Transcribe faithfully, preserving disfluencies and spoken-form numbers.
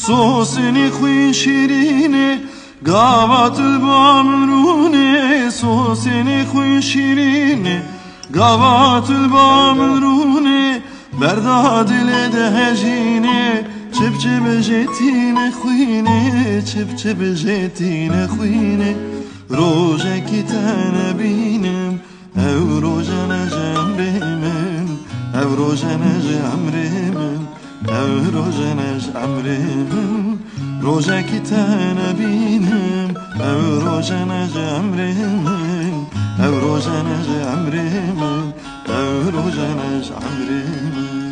Sosinê xwîn şîrînê, gava tu li ba min rûnê. Sosinê xwîn şîrînê, gava tu li ba min rûnê. Berda dilê dihejînê, çip çip jê tîne xwînê, çip çip jê tîne xwînê. Rojekî te nebînim, ew roje ne ji emrê min, ew roje ne ji emrê min, ew roje ne ji emrê min. Rojekî te nebînim, ew roje ne ji emrê min, ew roje ne ji emrê min, ew roje ne ji emrê min.